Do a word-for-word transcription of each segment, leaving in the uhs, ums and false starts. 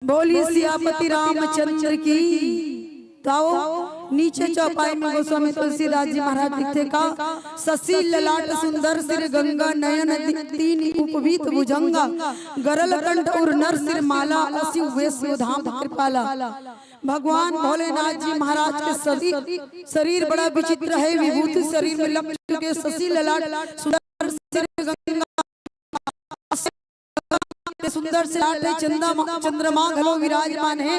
बोली सियापति रामचंद्र की। तो नीचे चौपाई में गोस्वामी तुलसीदास जी महाराज लिखथे का, शशि ललाट सुंदर सिर गंगा नयन दि-, तीन उपवीत भुजंगा, गरल कंठ उर नर सिर माला, असिव वेश धाम कृपाला। भगवान भोलेनाथ जी महाराज के शरीर, शरीर बड़ा विचित्र है, विभूति शरीर में लप चुके, शशि ललाट सुंदर सिर गंगा के सुंदर से लाटे चंदा मा-, चंद्रमा घलो विराजमान है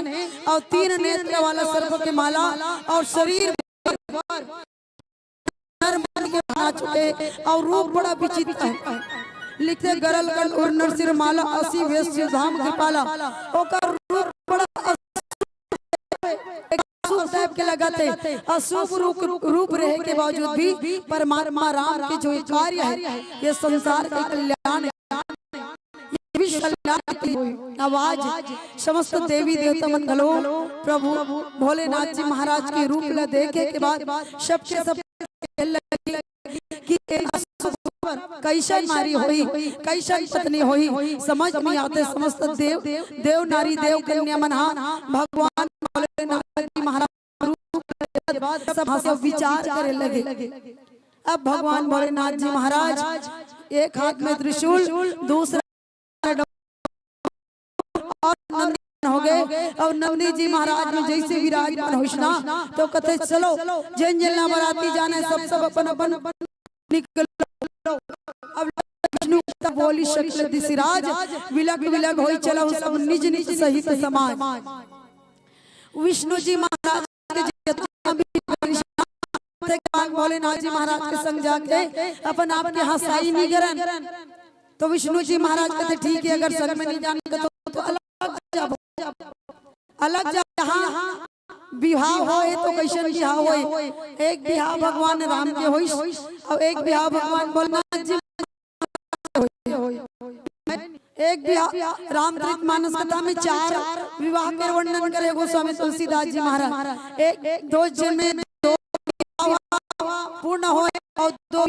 और तीन नेत्र वाला सर्प के माला और शरीर भर नर मन के बना चुके और रूप बड़ा विचित्र है। लिखथे गरल कंठ उर नर सिर माला, असिव वेश धाम कृपाला। ओकर रूप बड़ा अशुभ टाइप के लगत हे, अशुभ रूप, रूप रहे के बावजूद भी परमात्मा राम के जो ये कार्य है, ये संसार के कल्याण, ये विश्व कल्याण के लिए। आवाज समस्त देवी देवता मन घलो प्रभु भोलेनाथ जी महाराज के रूप ला देखे के बाद सबके सब कहने लगे कि ये अशुभ खबर कैसन नारी होही, कैसन पत्नी होही, समझ नहीं आते। समस्त देव, देव नारी, देव कन्या मन हा भगवान भोलेनाथ जी महाराज रूप के बाद सब हंस विचार करे लगे। अब भगवान भोलेनाथ जी महाराज एक हाथ में त्रिशूल, दूसरा और नंदी हो गए और नंदी जी महाराज में जैसे विराजमान होइस ना, तो कथे, "चलो, जेन जेन ला बराती जाना है, सब सब अपन अपन निकलो।" अब विष्णु तब बोली शक्ल दिसि राज, विलग विलग होई चलो सब निज निज सहित समाज। विष्णु जी महाराज के जितना भी थे, भोलेनाथ जी महाराज के संग जाके अपन आप के हंसाई नहीं करन। तो विष्णु जी महाराज कहते, "ठीक है, अगर संग में नहीं जाने का तो, तो अलग जाओ, अलग जाओ।" जहाँ बिहाव होए तो कैसन बिहाव होए? एक बिहाव भगवान राम के होइस और एक बिहाव भगवान भोलेनाथ जी होइस। एक बिहाव रामचरित मानस कथा में चार विवाह के वर्णन करे गोस्वामी तुलसीदास जी महाराज। एक, एक दो जन में दो विवाह पूर्ण होए और दो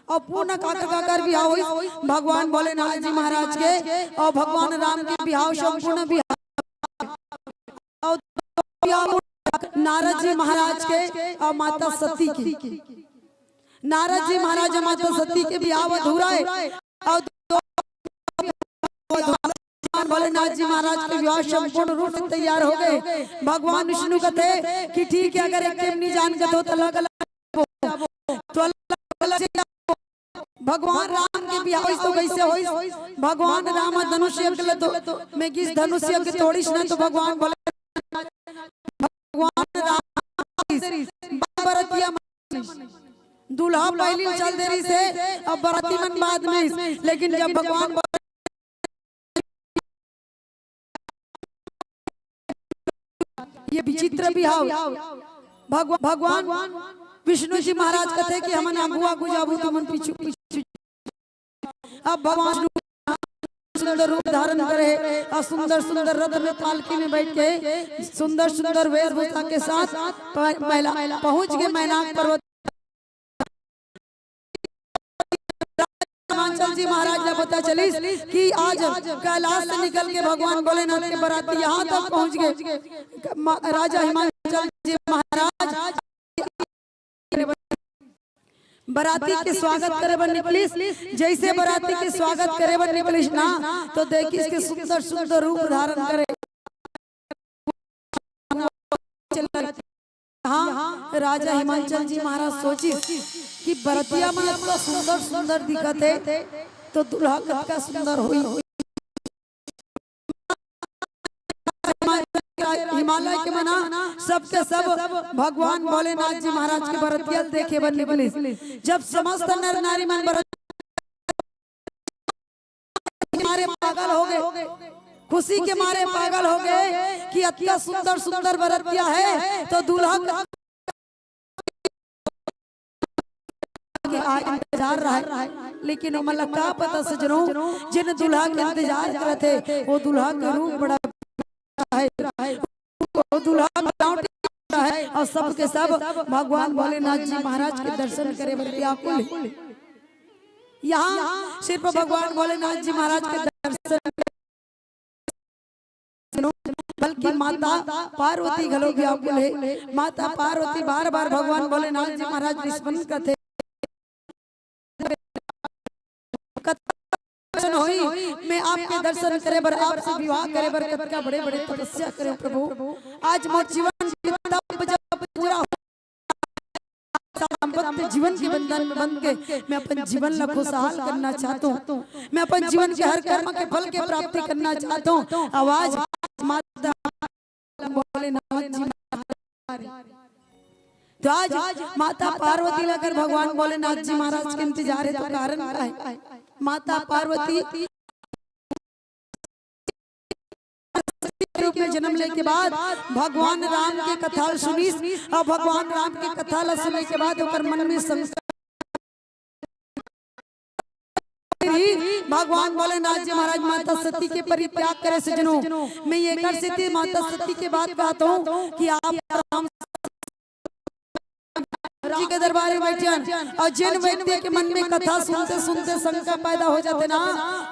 और पूर्ण काकर काकर बिहाव होइस भगवान भोलेनाथ जी महाराज के और भगवान राम के बिहाव संपूर्ण बिहाव और बिहाव नारद जी महाराज के और माता सती के। नारद जी महाराज और माता सती के बिहाव अधूरा है और दो भगवान भोलेनाथ जी महाराज के विवाह संपूर्ण रूप से तैयार हो गए। भगवान विष्णु कहते कि ठीक है, अगर एक टाइम नहीं जान के तो अलग अलग, तो अलग अलग। भगवान राम के बिहाव तो कैसे होइस? भगवान राम धनुष यज्ञ ल तो में गिस, धनुष यज्ञ तोड़िस ना, तो भगवान भोले, भगवान राम बरतिया दूल्हा पहली चल दे रही से, अब बराती मन बाद में। लेकिन जब भगवान, ये विचित्र बिहाव, भगवान, भगवान विष्णु जी महाराज कहते कि हमन आगू आगू जाबू, तुमन पीछू पीछू। अब भगवान विष्णु सुंदर रूप धारण करे और सुंदर सुंदर रथ में, पालकी में बैठ के सुंदर सुंदर वेशभूषा के साथ प-, महिला पहुंच गए मैनाक पर्वत। हिमांचल जी महाराज ला पता चलिस कि आज कैलाश से निकल के भगवान भोलेनाथ के बराती यहाँ तक पहुंच गए। मा-, राजा हिमांचल जी महाराज बराती के स्वागत करे बर निकलिस। जैसे बराती के स्वागत करे बर निकलिस ना, तो देखिस के सुंदर सुंदर रूप धारण करे। हाँ, राजा हिमांचल जी महाराज सोचिस कि बरतिया मन इतना सुंदर सुंदर दिखत हे, तो दूल्हा कतका सुंदर होई। हिमालय के मना सबके सब भगवान भोलेनाथ जी महाराज के बरतिया ल देखे बर निकलिस। जब समस्त नर नारी मन बरत मारे पागल हो गए, खुशी के मारे पागल हो गए कि अतना सुंदर सुंदर बरतिया है, तो दूल्हा के आ इंतजार रहा है। लेकिन ओमन ला का पता सजनो, जिन दूल्हा के इंतजार करत हे, वो दूल्हा के रूप बड़ा है, वो दूल्हा बनावटी है, और सबके सब भगवान भोलेनाथ जी महाराज के दर्शन करे बर व्याकुल है। यहाँ सिर्फ भगवान भोलेनाथ जी महाराज के दर्शन बल्कि माता पार्वती घलो व्याकुल हे। माता पार्वती बार-बार भगवान भोलेनाथ जी महाराज स्मरण करथे। कतका वचन होई, मैं आपके दर्शन करे बर, आपसे विवाह करे बर कतका बड़े-बड़े तपस्या करे हंव प्रभु। आज मोर जीवन के तप जप पूरा हो, दाम्पत्य जीवन के बंधन में बंध के मैं अपन जीवन ला खुशहाल करना चाहत हंव। मैं अपन जीवन के हर कर्म के फल के प्राप्ति करना चाहत हंव। आवाज माता भोलेनाथ जी महाराज। तो आज माता पार्वती ला अगर भगवान भोलेनाथ जी महाराज के इंतजार हे तो कारण का हे? माता पार्वती रूप में जन्म लेके बाद भगवान राम के कथा ल सुनिस, अउ भगवान राम के कथा ल सुने के बाद ओकर मन में संशय। भगवान भोलेनाथ जी महाराज माता सती के परित्याग करे सज्जनों। मैं एकर सेती माता सती के बात कहत हंव कि आप राम जी के दरबार में बइठे हन, अउ जेन व्यक्ति के मन में कथा सुनते सुनते शंका पैदा हो जाथे ना,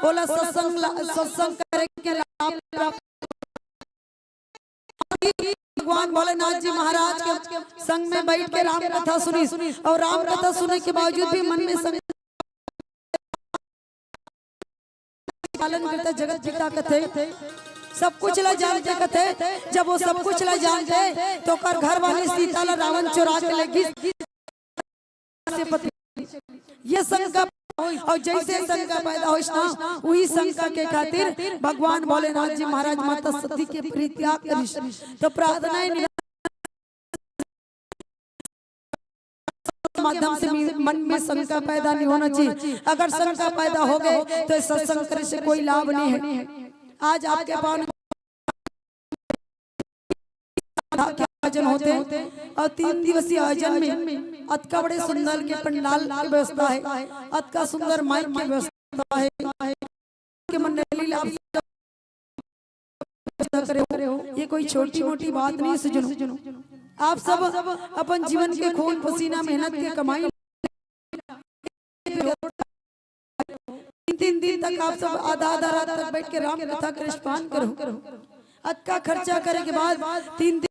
ओला सत्संग ला-, सत्संग करे के लाभ प्राप्त। भगवान भोलेनाथ जी महाराज के संग में बइठ के राम कथा सुनिस, अउ राम कथा सुने के बावजूद भी मन में शंका पालन करता जगत पिता कथे, सब कुछ ला जानथे कथे। जब वो सब कुछ ला जानथे, तो ओकर घर वाली सीता ला रावण चोरा के ले गिस से पति। ये शंका होइस, अउ जइसे शंका पैदा होइस ना, उही शंका के खातिर भगवान भोलेनाथ जी महाराज माता सती के परित्याग करिस। तो प्रार्थना हे माध्यम से भी मन में शंका पैदा नहीं होना चाहिए। अगर शंका पैदा हो गए तो ये सत्संग करे से कोई लाभ नहीं है। आज आपके पावन आयोजन होथे अउ तीन दिवसीय आयोजन में अतका बड़े सुंदर के पंडाल के व्यवस्था हे, अतका सुंदर माइक के व्यवस्था हे। के मंडली ला आप सब करे हो, ये कोई छोटी मोटी बात नहीं सज्जनों। आप सब अपन जीवन के खून पसीना मेहनत के कमाई, तीन तीन दिन तक आप सब आधा आधा रात तक बइठ के राम कथा के रसपान करो। अतका खर्चा करे के बाद तीन दिन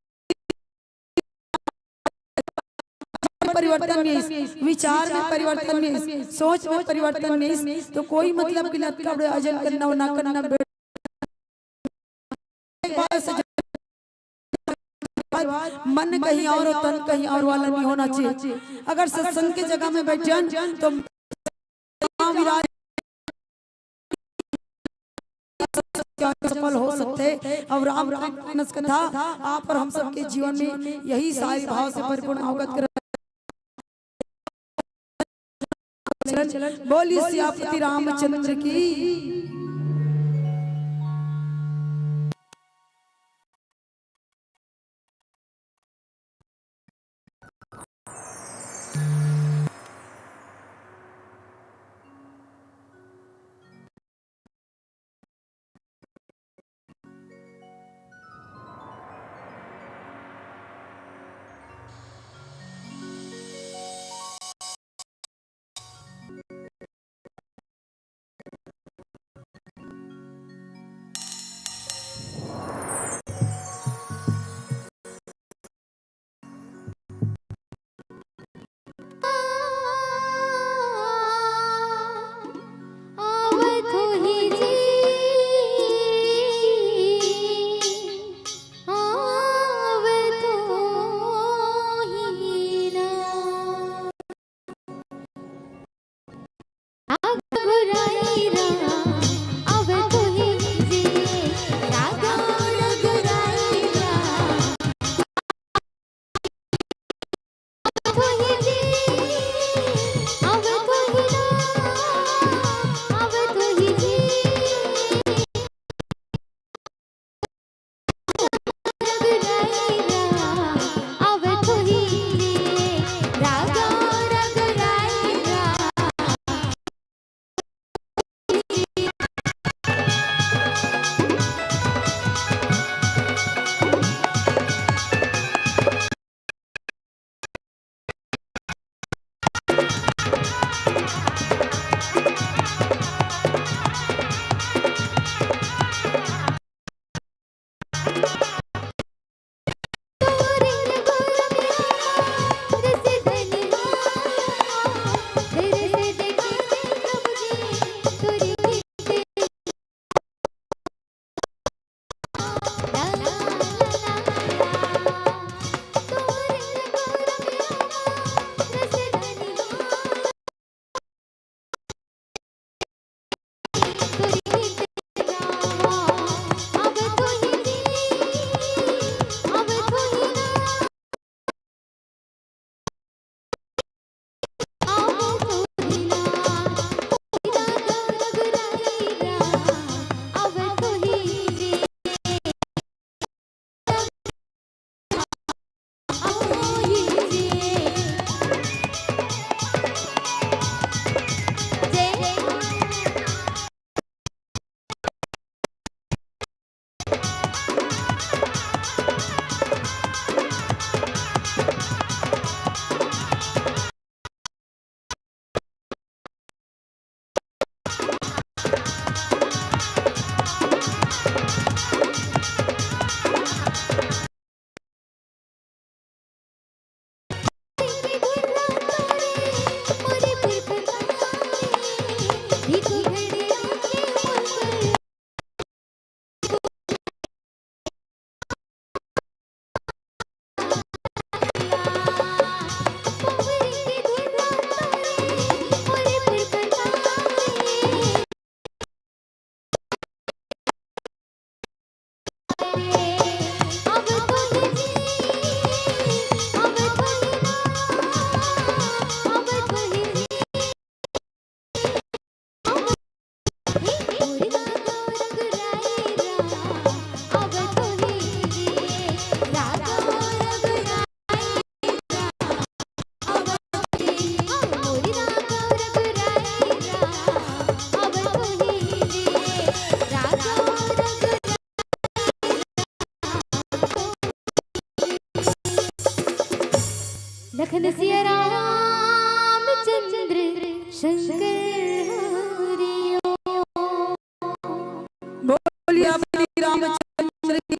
परिवर्तन नहीं, विचार में परिवर्तन नहीं, सोच में परिवर्तन नहीं, तो कोई मतलब कि ना कपड़े अजन करना हो, ना करना। मन कहीं और और तन कहीं और वाला नहीं होना चाहिए। अगर सत्संग के जगह में बैठ जान तो विराज सफल हो सकते। और राम मानस कथा आप और हम सबके जीवन में यही सारी भाव से परिपूर्ण अवगत कर। बोली सियापति रामचंद्र की। लखन सिया रामचंद्र शंकर हरि ओम। बोलिए श्री रामचंद्र की।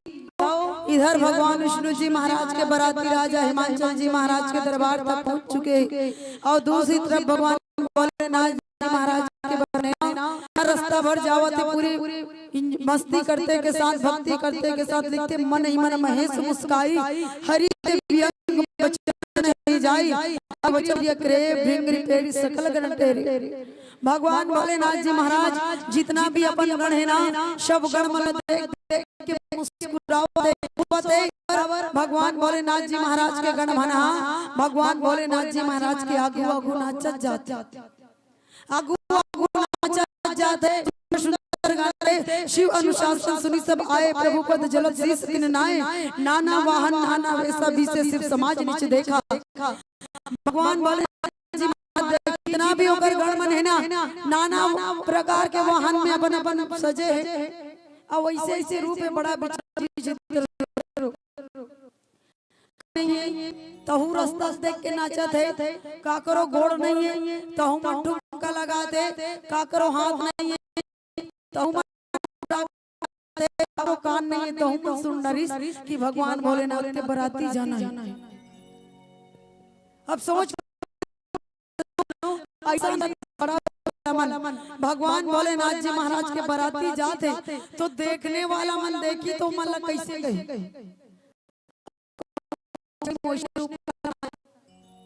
इधर भगवान विष्णु जी महाराज के बराती राजा हिमांचल जी महाराज के दरबार तक पहुंच चुके हैं और दूसरी तरफ भगवान भोलेनाथ जी महाराज के बरनैना हर रास्ता भर जावत है, पूरी इन-, मस्ती करते के साथ, भक्ति करते के साथ लिखते, मन ही मन महेश मुस्काई, हरि के व्यंग बचन नहीं जाई, अब वचन ये करे भृंग रिपेरी सकल गण टेरी। भगवान भोलेनाथ जी महाराज जितना भी अपन गण है ना, सब गण मन देख देख के मुस्कुरावत है, मुस्कुरावत है। और भगवान भोलेनाथ जी महाराज के गण मन हा भगवान भोलेनाथ जी महाराज के आगू आगू नाचत जाते, आगू आगू नाचत जाते। सुंदर गाते, शिव अनुशासन सुनि सब आए, प्रभु पद जलत शीश तिन नाए, नाना वाहन नाना वेसा बीसे, शिव समाज नीच देखा। भगवान भोलेनाथ जी महाराज कितना भी ओकर गण मन है ना, नाना प्रकार के वाहन में अपन अपन सजे है, और वैसे ऐसे रूप में बड़ा विचित्र नहीं है। तहू रास्ता देख के नाचत है, काकरो गोड़ नहीं है, तहू मन ठुमका लगात है, काकरो हाथ नहीं है, तहू मन, काकरो कान नहीं है, तहू मन सुन डरिस कि भगवान भोलेनाथ के बराती जाना है। अब सोच, ऐसा बड़ा मन भगवान भोलेनाथ जी महाराज के बराती जात है, तो देखने वाला मन देखी तो मन ला कैसे कही?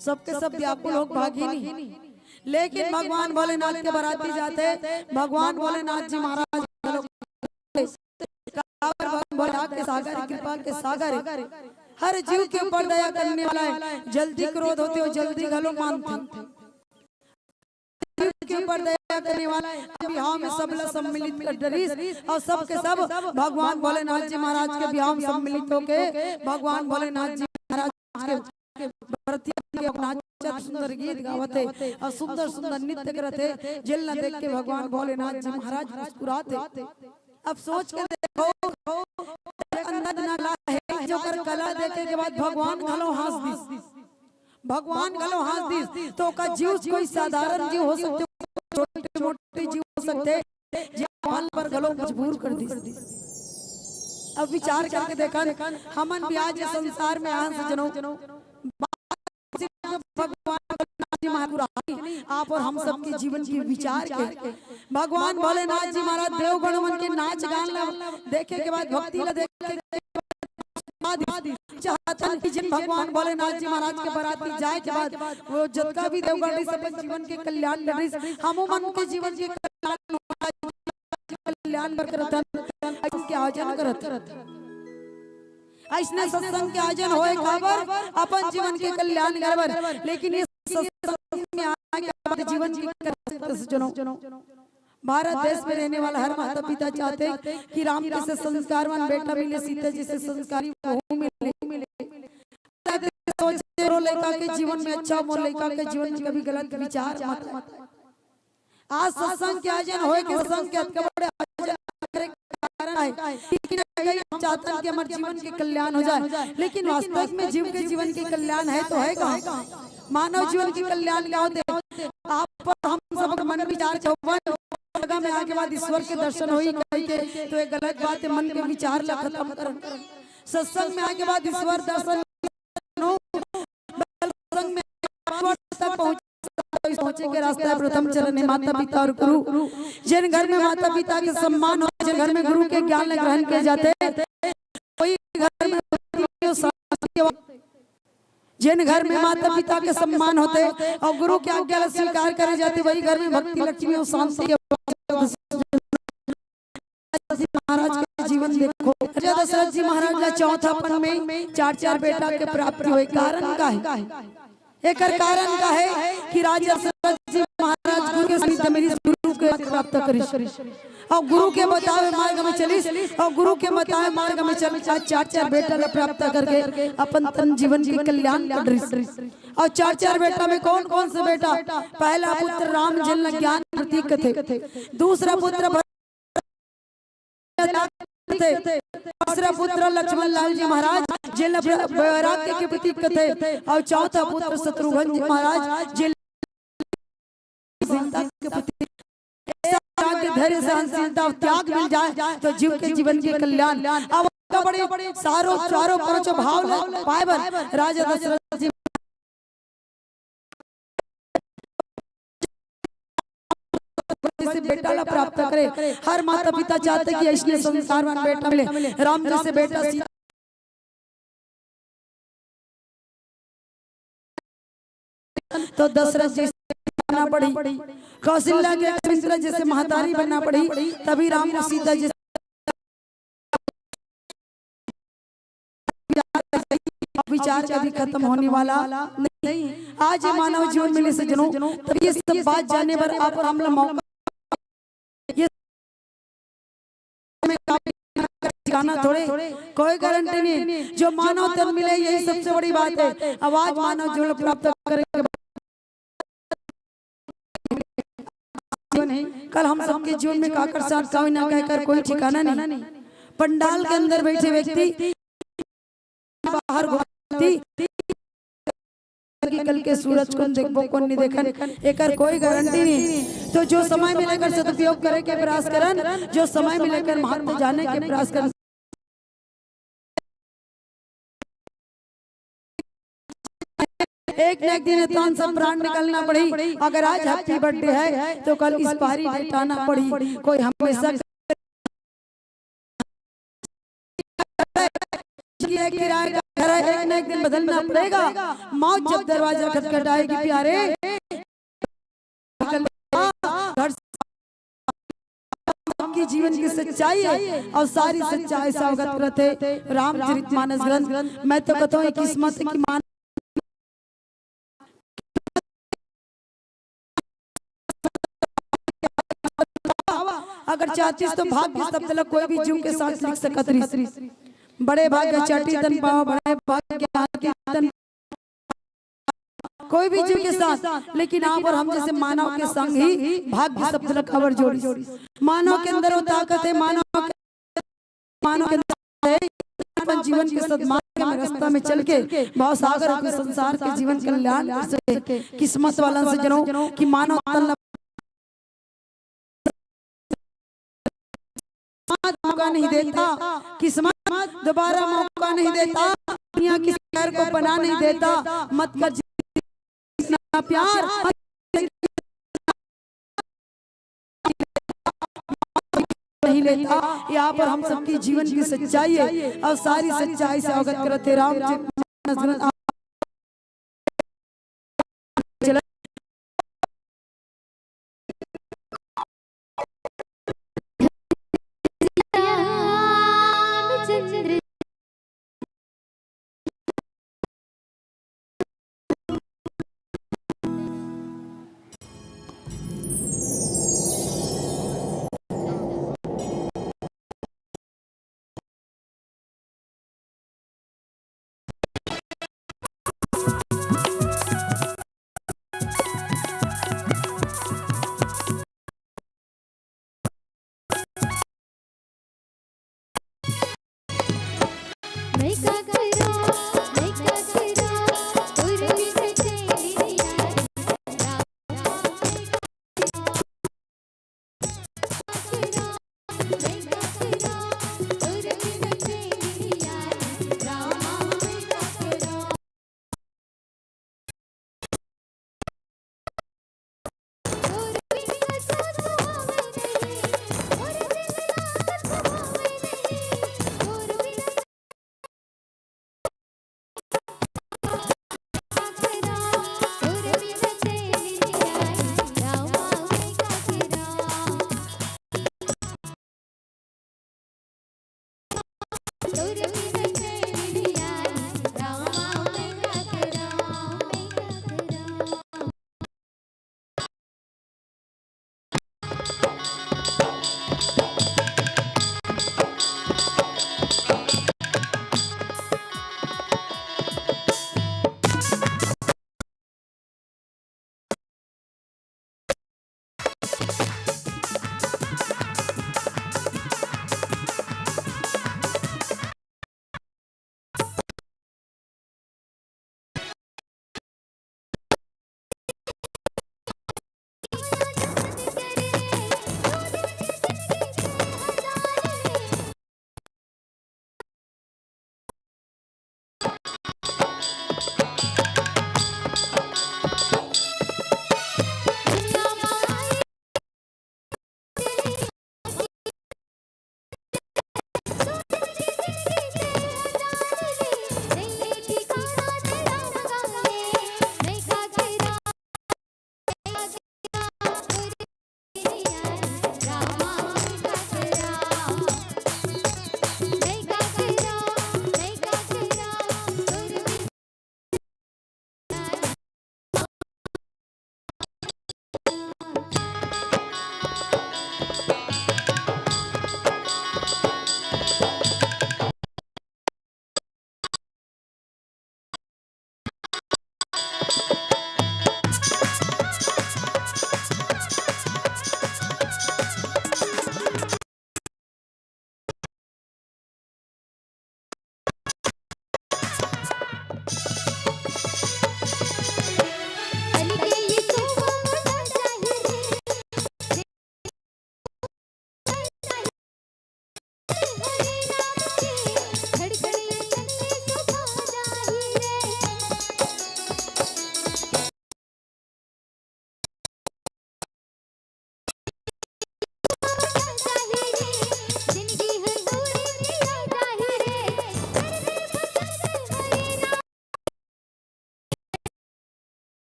सबके सब व्याकुल होके भागी नहीं, लेकिन भगवान भोलेनाथ के बराती जाते, भगवान भोलेनाथ जी महाराज काबर भगवान भोलेनाथ के सागर, कृपा के सागर, हर जीव के ऊपर दया करने वाला है। जल्दी क्रोध होते हो, जल्दी घलो मानते हो। के ऊपर दया करने वाला है। बिहाव में सबला सम्मिलित कर डरिस और सबके सब भगवान भोलेनाथ जी महाराज के बिहाव में सम्मिलित होके भगवान भोलेनाथ जी महाराज के बरतिया के नाचत सुंदर गीत गावत है और सुंदर सुंदर नृत्य करत है, जेल ला देख के भगवान भोलेनाथ जी महाराज मुस्कुरात है। अब सोच के देखो, अंदर ना कला है, जो कर कला देखे के बाद भगवान घलो हंस दिस। भगवान घलो हंस दिस, तो ओकर जीव कोई साधारण जीव हो सकते, छोटे मोटे जीव हो सकते, जे भगवान पर घलो मजबूर कर दिस। अब विचार करके देखन, हमन भी आज ये संसार में आन सजनो, भगवान जी महाराज आप और हम सबके जीवन के विचार के, भगवान भोलेनाथ जी महाराज देवगण मन के नाच गान ला देखे के बाद, भक्ति ला देखे के बाद, चाहतन कि जिन भगवान भोलेनाथ जी महाराज के बराती जाए के बाद वो जतका भी देवगण रहिस, अपन जीवन के कल्याण कर रहिस, हमू मन के जीवन के कल्याण, कल्याण बर करत हन, इसके आयोजन करत हन। अइसने सत्संग के आयोजन होए काबर? अपन जीवन के कल्याण बर। लेकिन ये सत्संग में आए के बाद जीवन के कल्याण, सज्जनों, भारत देश में रहने वाला हर माता पिता चाहते कि राम जैसे संस्कारवान बेटा मिले, सीता जैसे संस्कारी बहू मिले। सोचे रो लइका के जीवन में अच्छा, मोर लइका के जीवन में कभी गलत विचार मत। आज सत्संग के आयोजन होए के, सत्संग के अतका बड़े आयोजन करे के कारण है कि कहीं हम चाहतन कि हमर जीवन के कल्याण हो जाए, लेकिन वास्तविक में जीव के जीवन के कल्याण है तो है कहाँ? मानव जीवन के कल्याण का होथे? आप और हम सब मन विचार चौवन जगह में आके बाद ईश्वर के दर्शन होई कहि के, तो ये गलत बात है। मन के विचार ला खत्म करन। सत्संग में आके बाद ईश्वर दर्शन, सत्संग में ईश्वर तक पहुंच, पहुंचे के रास्ता है प्रथम चरण है माता पिता और गुरु। जिन घर में माता पिता के सम्मान हो, जिन घर में गुरु के ज्ञान ला ग्रहण किए जाते, वही घर में शांति, जिन घर में माता पिता के सम्मान होते और गुरु के आज्ञा ला स्वीकार करे जाते, वही घर में भक्ति, लक्ष्मी और शांति के। महाराज के जीवन देखो, राजा दशरथ जी महाराज ला चौथापन में चार चार बेटा के प्राप्ति होए, कारण का है? एकर कारण का है कि राजा दशरथ जी महाराज गुरु के सानिध्य में रिस, गुरु के प्राप्त करिस और गुरु के बतावे मार्ग में चलिस और गुरु के बतावे मार्ग में चल, आज चार चार बेटा ला प्राप्त करके अपन तन जीवन के कल्याण कर रिस। और चार चार बेटा में कौन कौन से बेटा? पहला पुत्र राम, जिन ला ज्ञान प्रतीक थे। दूसरा पुत्र भरत, कथे। तीसरा पुत्र लक्ष्मण लाल जी महाराज, जेला वैराग्य के प्रतीक कथे, अउ चौथा पुत्र शत्रुघ्न जी महाराज, जेला सहनशीलता के प्रतीक। ऐसा वैराग्य, धैर्य, सहनशीलता अउ त्याग मिल जाए, तो जीव के जीवन के कल्याण। अब बड़े सारो चारों पांचों भाव ल पाए बर राजा दशरथ जी जैसे बेटा ला प्राप्त करे। हर माता पिता चाहथे कि अइसने संस्कारवान बेटा मिले। राम जैसे बेटा सीता, तो दशरथ जैसे बनना पड़ी, कौशल्या के सुमित्रा जैसे महतारी बनना पड़ी, तभी राम को सीता जैसे विचार कभी खत्म होने वाला नहीं। आज ये मानव जीवन मिले सज्जनों, तब ये सब बात जाने बर आप और हम ला मौका, ये में ठिकाना थोड़े, कोई गारंटी नहीं। जो मानव तन मिले, यही सबसे बड़ी बात है। अब आज मानव जीवन प्राप्त करेंगे, जीवन है। कल हम सबके जीवन में काकर साथ कावी ना कहकर कोई ठिकाना नहीं। पंडाल के अंदर बैठे व्यक्ति बाहर घूमती कि कल के सूरज कोन देखबो, कोन नहीं देखन, एकर कोई गारंटी नहीं। तो जो समय मिले एकर सदुपयोग करे के प्रयास करन, जो समय मिले एकर महत्व जाने के प्रयास करन। एक न एक दिन तन से प्राण निकलना पड़ी। अगर आज हैप्पी बर्थडे है, तो कल एक्सपायरी डेट आना पड़ी। कोई हमेशा ये किराए का घर है, एक न एक दिन बदलना पड़ेगा। मौत जब दरवाजा खटखटाएगी प्यारे, घर की जीवन की सच्चाई है और सारी सच्चाई से अवगत करत हे रामचरित मानस ग्रंथ। मैं तो कहता हूँ, ये किस्मत की मान अगर चाहतीस तो भाग्य शब्द ला कोई भी जीव के साथ लिख सकत रहिस। बड़े भाग्य चाटी तन पावा, बड़े भाग्य ज्ञान के तन, कोई भी जीव के साथ, लेकिन आप और हम जैसे मानव के संग ही भाग्य शब्द ला काबर जोड़िस। मानव के अंदर वो ताकत है, मानव के, मानव के अंदर है, अपन जीवन के सदमार्ग में, रास्ता में चल के भाव सागर के संसार के जीवन कल्याण कर सके। किस्मत वाला से जनो कि मानव तन ला मौका नहीं देता, किस्मत दोबारा मौका नहीं देता, दुनिया किसी गैर को पनाह नहीं देता। मत कर जितना प्यार नहीं लेता। यहाँ पर हम सबकी जीवन की सच्चाई है और सारी सच्चाई से अवगत करत हे राम जी।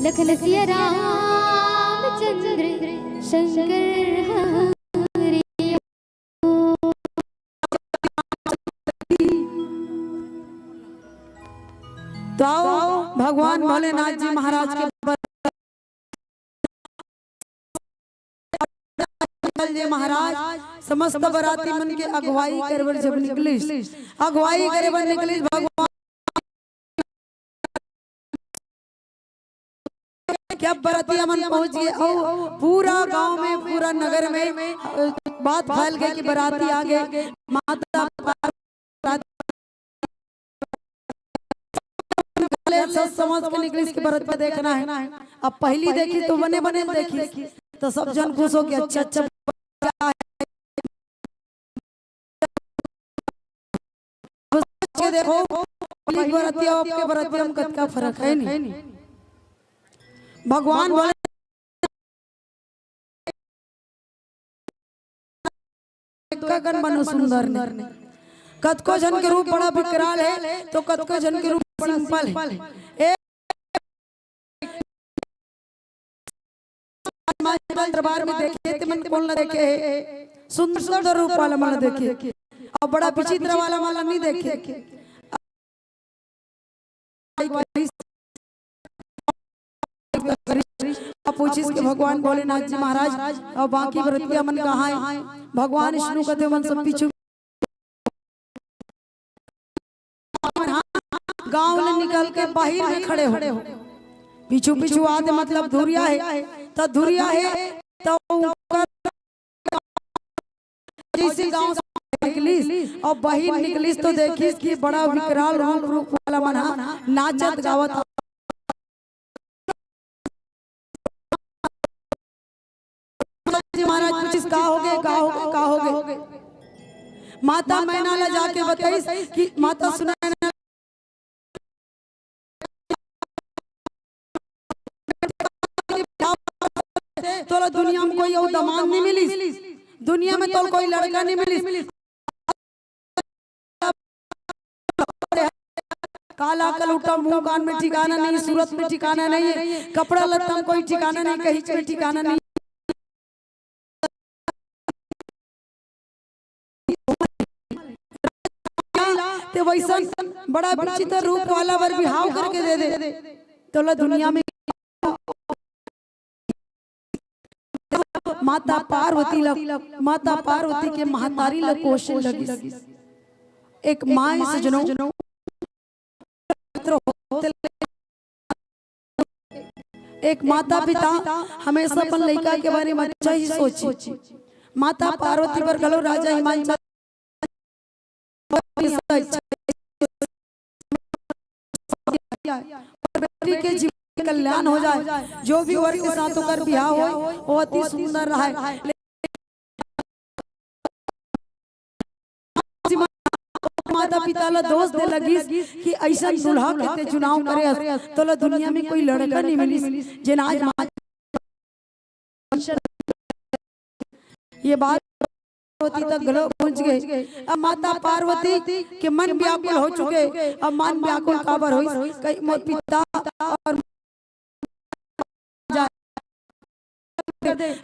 लखन सिया रामचंद्र शंकर हरि। तो आओ, भगवान भोलेनाथ जी महाराज के बराती जी महाराज समस्त बराती मन के अगुवाई करे बर जब निकलिस, अगुवाई करे बर निकलिस भगवान के। अब बरातिया मन पहुंच गे अउ पूरा गांव में, पूरा नगर में, अ, बात फैल गे कि बराती आ गे। माता पार्वती सच समझ के निकलिस कि बराती देखना हे। अब पहिली देखिस तो बने बने देखिस, तो सब झन खुश हो के अच्छा अच्छा के देखो, पहिली बराती अउ अब के बराती म कतका फरक हे नी। भगवान भोले कतका कन बने सुंदर ने, कतको झन के रूप बड़ा विकराल हे, तो कतको झन के रूप simple हे। ए हनुमान दरबार में देखे, ते मन कोन ला देखे हे? सुंदर सुंदर रूप वाला मन ला देखे, अउ बड़ा विचित्र वाला मन ला नहीं देखे। अब पूछिस कि भगवान भोलेनाथ जी महाराज अउ बाकी बरतिया मन कहाँ हे? भगवान विष्णु कथे, मन सब पीछू गांव ले निकल के बाहिर में खड़े हो, पीछू पीछू आते, मतलब धुरिया हे, त धुरिया हे, त ओकर जैसे गांव से निकलिस अउ बाहिर निकलिस तो देखिस कि बड़ा विकराल रूप, रूप वाला मन ह नाचत गावत जी महाराज पूछिस, "का होगे, का होगे, का होगे?" माता मैना ला जाके बताइस कि माता सुना ना, तोला दुनिया में कोई अउ दमांद नहीं मिलिस, दुनिया में तोला कोई लड़का नहीं मिलिस। काला कलूटा, मुंह कान में ठिकाना नहीं, सूरत में ठिकाना नहीं, कपड़ा लत्ता में कोई ठिकाना नहीं, कहीं में ठिकाना नहीं। ते वैसन बड़ा विचित्र रूप वाला बर बिहाव करके दे दे, तोला दुनिया में माता पार्वती ला, माता पार्वती के महतारी ला कोसे लगिस। एक माय सजनो, एक माता पिता हमेशा अपन लइका के बारे में अच्छा ही सोचे। माता पार्वती पर घलो राजा हिमांचल बेटी के जीवन के कल्याण हो जाए, जो भी वर के साथ ओकर बिहाव होय, वो अति सुंदर रहे। माता पिता ला दोष दे लगिस कि अइसन दूल्हा के ते चुनाव करे हस, तोला दुनिया में कोई लड़का नहीं मिलिस, जेन आज माँ ये बात पार्वती तक घलो पहुंच गे। अब माता पार्वती के मन व्याकुल हो चुके। अब मन व्याकुल काबर होइस? कहीं मोर पिता अउ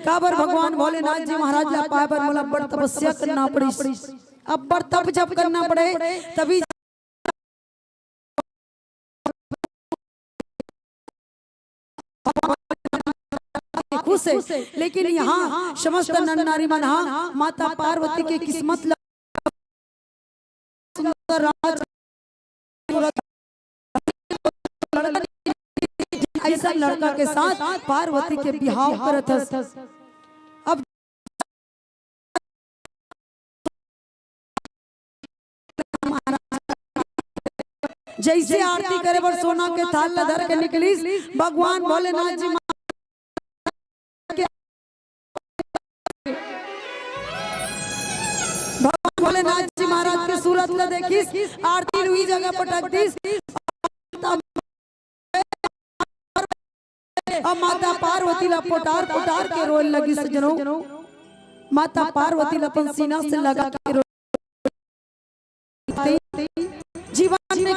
काबर भगवान भोलेनाथ जी महाराज ला पाए बर मोला अब्बड़ तपस्या करना पड़िस, अब्बड़ तप जप करना पड़े, तभी खुश हे। लेकिन यहाँ समस्त नर नारी मन हा माता पार्वती के किस्मत ला सुंदर राज अइसन लड़का के साथ पार्वती के बिहाव करत हस। अब जैसे आरती करे बर सोना के थाल ला धर के निकलिस, भगवान भोलेनाथ जी महाराज के, भगवान भोलेनाथ जी महाराज के सूरत ला देखिस, आरती ल उही जगह पटक दिस। अब माता पार्वती ला पोटार पोटार के रोए लगिस सजनो। माता पार्वती ला अपन सीना से लगा के रोए। जीवन में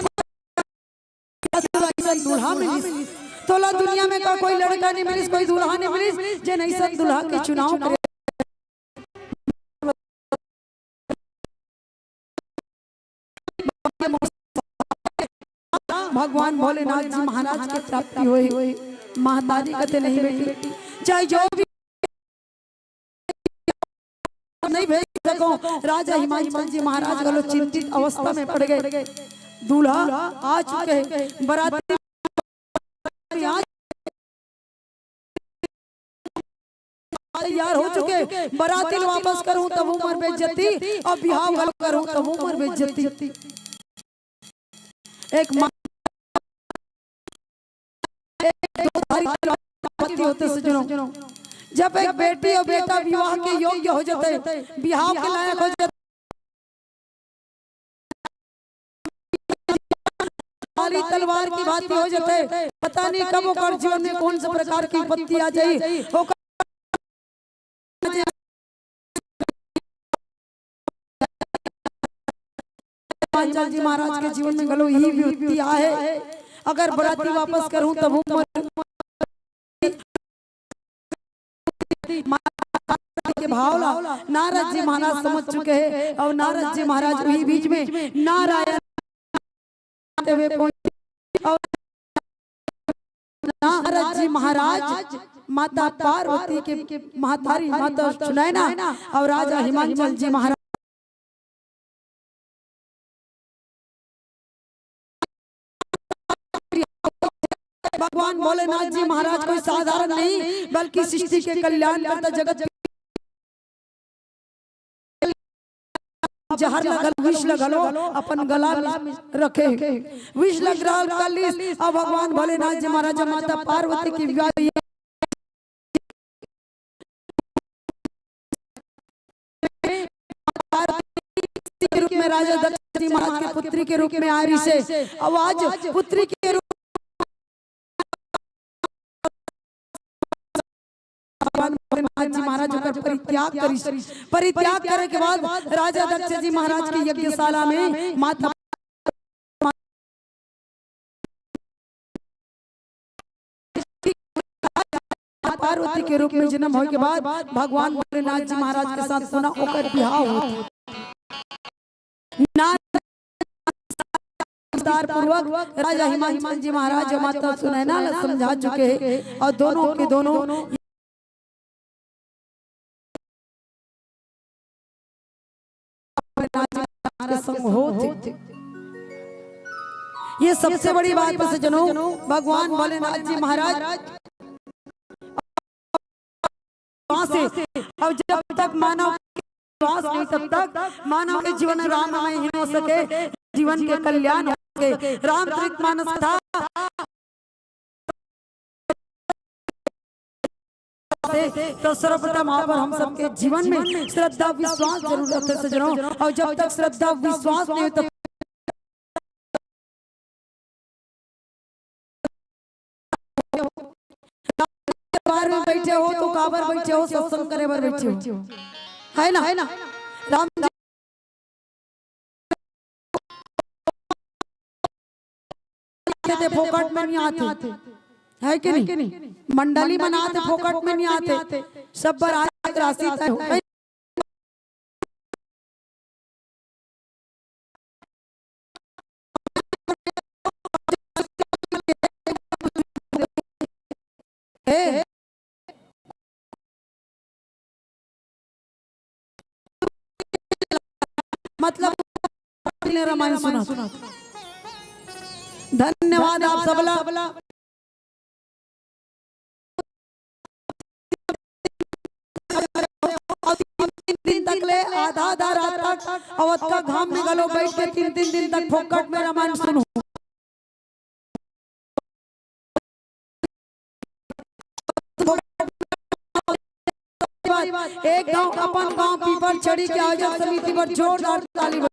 अइसन दूल्हा मिलिस, तोला दुनिया में का कोई लड़का नहीं मिलिस, कोई दूल्हा नहीं मिलिस, जे नहीं सब दूल्हा के चुनाव करे। भगवान भोलेनाथ जी महाराज के प्राप्ति होई। महतारी कथे, नहीं बेटी, चाहे जो भी नहीं भेज सको। राजा हिमांचल जी महाराज घलो चिंतित अवस्था में पड़ गए। दूल्हा आ चुके हैं, बराती तैयार हो चुके, बराती ल वापस करूं तभू मोर बेइज्जती, अउ बिहाव घलो करूं तभू मोर बेइज्जती। एक माँ, एक दो धारी होते सजनों, जब एक बेटी अउ बेटा विवाह के योग्य हो जाते, बिहाव के लायक हो जाते, तलवार की भांति हो जाते। पता नहीं कब ओकर जीवन में कौन से प्रकार की विपत्ति आ जाई। ओकर हिमांचल जी महाराज के जीवन में घलो यही विपत्ति आहे। अगर बराती वापस करूं तभू मोर के भाव ला नारद जी महाराज समझ चुके हैं। और नारद जी महाराज उही बीच में नारायण देवे पहुंचे। और नारद जी महाराज माता पार्वती के महतारी माता सुनैना और राजा हिमांचल जी महाराज भगवान भोलेनाथ जी महाराज कोई साधारण नहीं, बल्कि सृष्टि के कल्याण करता, जगत जहर लगल विष लगलो अपन गला में रखे। विष लग रहा कलिस, अब भगवान भोलेनाथ जी महाराज माता पार्वती की विवाह के रूप में राजा दक्ष जी महाराज के पुत्री के रूप में आ रही से। अब आज पुत्री के रूप भगवान भोलेनाथ जी महाराज ओकर परित्याग करिस। परित्याग करे के बाद राजा दक्ष जी महाराज के यज्ञशाला में माता पार्वती के रूप में जन्म होए के बाद भगवान भोलेनाथ जी महाराज के साथ पुनः ओकर बिहाव होथे। नारद विस्तार पूर्वक राजा हिमांचल जी महाराज और माता सुनैना ला समझा चुके हैं और दोनों के दोनों के संग होत हे। ये सबसे बड़ी बात है सज्जनों, भगवान भोलेनाथ जी महाराज विश्वास है। और जब तक मानव विश्वास नहीं, तब तक मानव के जीवन राममय ही हो सके, जीवन के कल्याण हो सके। रामचरित मानस कथा तो सर्वप्रथम आप और हम सबके जीवन में श्रद्धा विश्वास जरूरत है सज्जनों। और जब तक श्रद्धा विश्वास नहीं हो, तब दरबार में बैठे हो तो काबर बैठे हो? सत्संग करे बर बैठे हो, है ना? है ना? राम जी के ते फोकट में नहीं आते, है कि नहीं? मंडली बनाते फोकट में नहीं आते, सब बर आज राशि तय हो, है। ए, मतलब रामायण सुना। धन्यवाद आप सबला। तीन दिन तक ले आधा आधा रात तक अवध का घाम में घलो बैठ के तीन तीन दिन तक फोकट में रामायण सुनो। एक गांव अपन गांव पीपर छड़ी के आयोजन समिति बर जोरदार ताली बजा।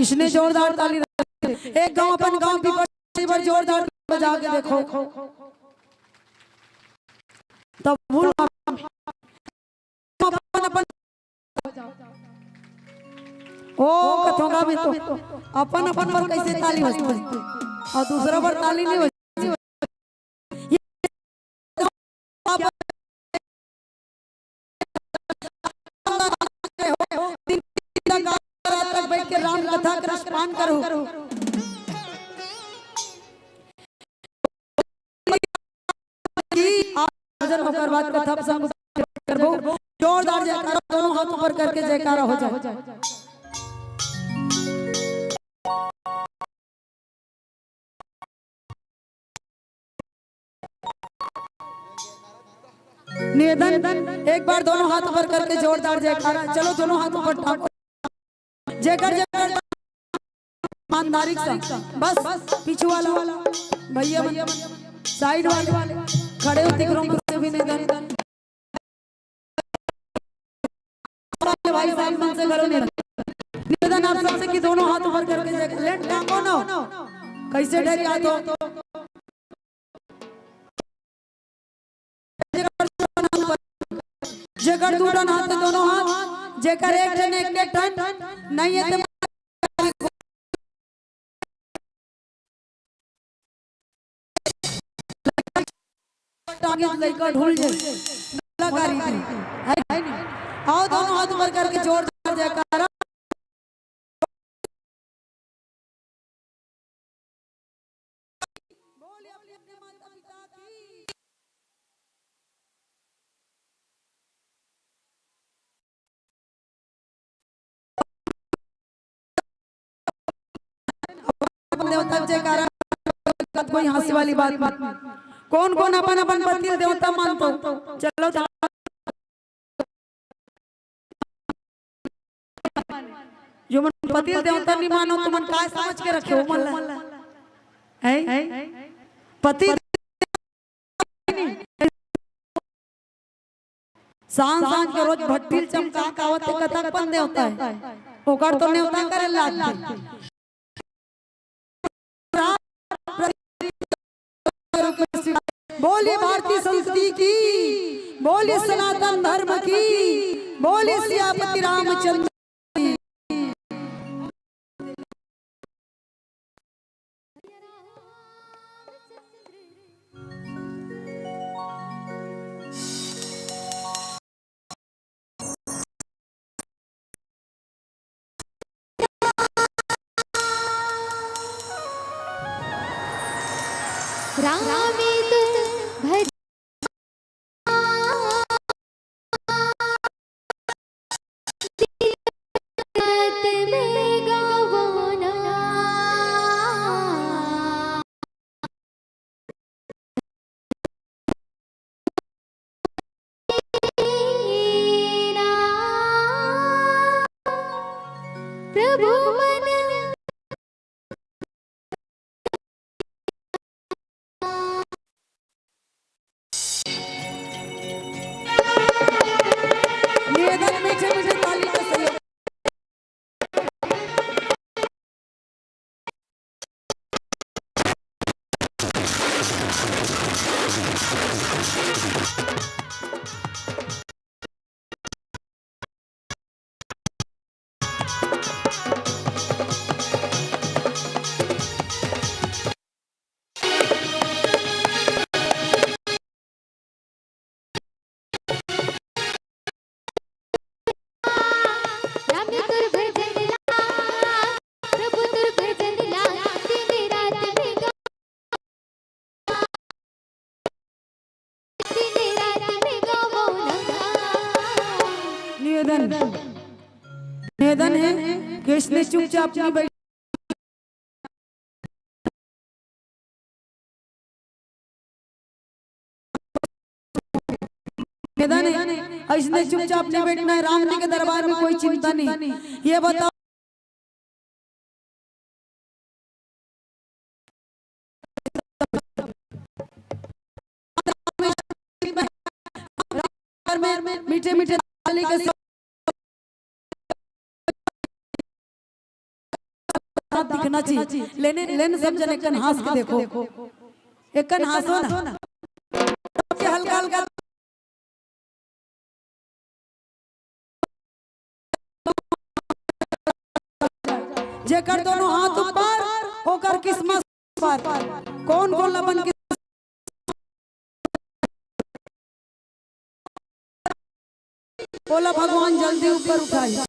इसने जोरदार ताली बजाई। एक गांव अपन गांव पीपर छड़ी बर जोरदार ताली बजा के देखो। तब भूल अपन अपन ओ कथोंगा में तो अपन अपन पर कैसे ताली बजती। अउ दूसरा बार ताली नहीं हो। दिन तक रात तक बैठ के राम कथा का रसपान करो। कि आप भजन होकर बाद कथा प्रसंग करबो। जोरदार जयकारा, दोनों हाथ ऊपर करके जयकारा हो जाए। निवेदन, एक बार दोनों हाथ ऊपर करके जोरदार जयकारा। चलो, दोनों हाथ ऊपर ठाको। जेकर जेकर ईमानदारी से, बस पीछू वाला भैया मन, साइड वाले खड़े हो, तिकरो मन से भी निवेदन, भाई साहब मन से करो निवेदन, निवेदन आप सबसे कि दोनों हाथ ऊपर करके जय, लेट टांगो ना, कैसे डर जाते हो? जेकर दू ठन हाथ, दोनों हाथ, जेकर एक ठन, एक, एक ठन नहीं है, ते टांगे लइका ढूल जाए, लगा रही थी, है नहीं? आओ, दोनों हाथ ऊपर करके जोरदार जयकारा। देवता के जयकारा, कोई हंसी वाली बात मत। कौन कौन अपन अपन पति देवता मानतो? चलो, जो मन पति देवता नहीं मानो, तो मन काय समझ के रखे हो मन ला? हैं? पति सांझ सांझ के रोज भट्टी ल चमका के आवत हे, कतक पन देवता हे, ओकर तो नेवता करे लागथे। बोलिए भारतीय संस्कृति की, बोलिए सनातन धर्म की, बोलिए सियापति रामचंद्र की। रामे तुम भज प्रभु मन निवेदन, मीठे मीठे ताली का सहयोग। निवेदन, निवेदन है कि इसने चुपचाप नहीं बैठ निवेदन है, इसने चुपचाप नहीं बैठना है। राम जी के दरबार में कोई चिंता नहीं। ये बताओ, मीठे मीठे ताली के साथ दिखना चाहिए। लेने, लेने सब जन एकन हंस के देखो, एकन हंसो ना, हल्का हल्का। जेकर दोनों हाथ ऊपर, ओकर किस्मत पार। कौन गोला बन के ओला भगवान जल्दी ऊपर उठाए।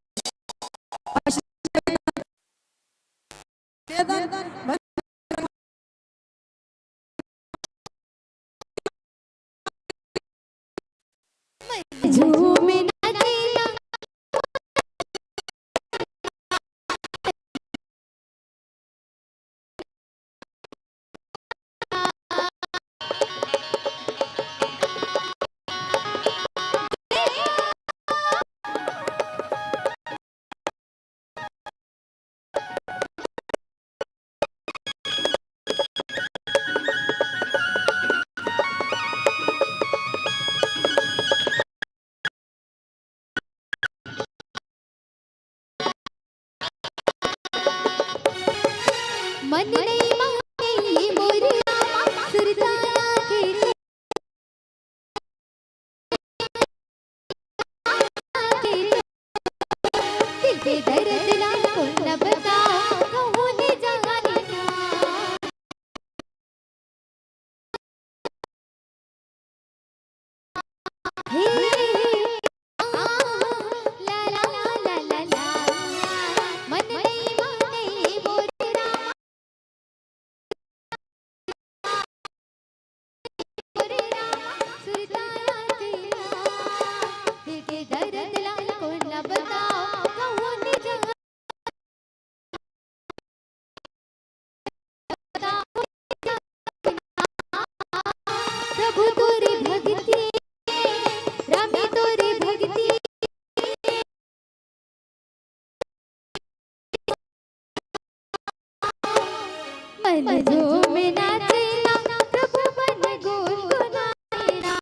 मन नहीं माने ये मोर रामा, सुरतारा के दिल के दर्द ला कोन बताओ, कहूँ ने जाने ना। हे, हे, हे, आ, ला, ला, ला, ला, ला, ला। मन नहीं माने मोर रामा। प्रभु तोरी भक्ति, रामी तोरी भक्ति। मन झूमे नाचे ना, प्रभु मन गुनगुनाए ना।